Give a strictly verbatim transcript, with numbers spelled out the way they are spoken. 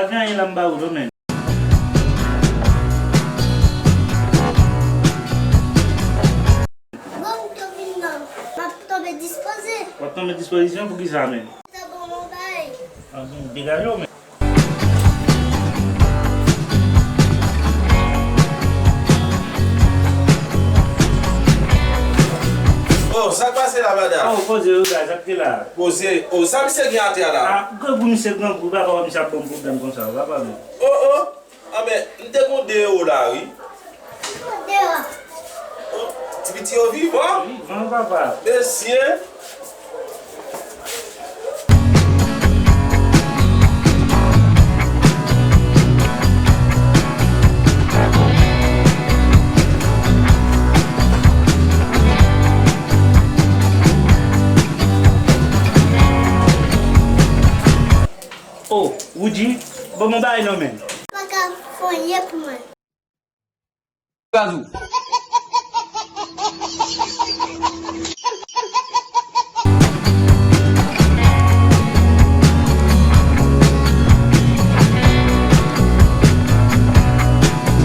Pa gen anyen la m ba ou non, men. Bon, m tou vin nan. M ap tonbe dispoze. W ap tonbe dispozisyon pou ki sa, men? Sa bon, m bay. Degaje w, men. Oh, sa k pase la, madanm? Oh, poze yo, guys, sa k te la. Poze. Oh, sa misye gen atè a la? Ah, grangou misye, grangou, papa, misye ap ban m pwoblèm konsa, papa, men. Oh, oh. Ah, men, m te gon de ewo la, wi. Ti piti yo vivan? Vivan, papa. Mesye. Oh, Woody, ban m yon bagay non, men. Pa ka fè anyen pou mwen. Gazou.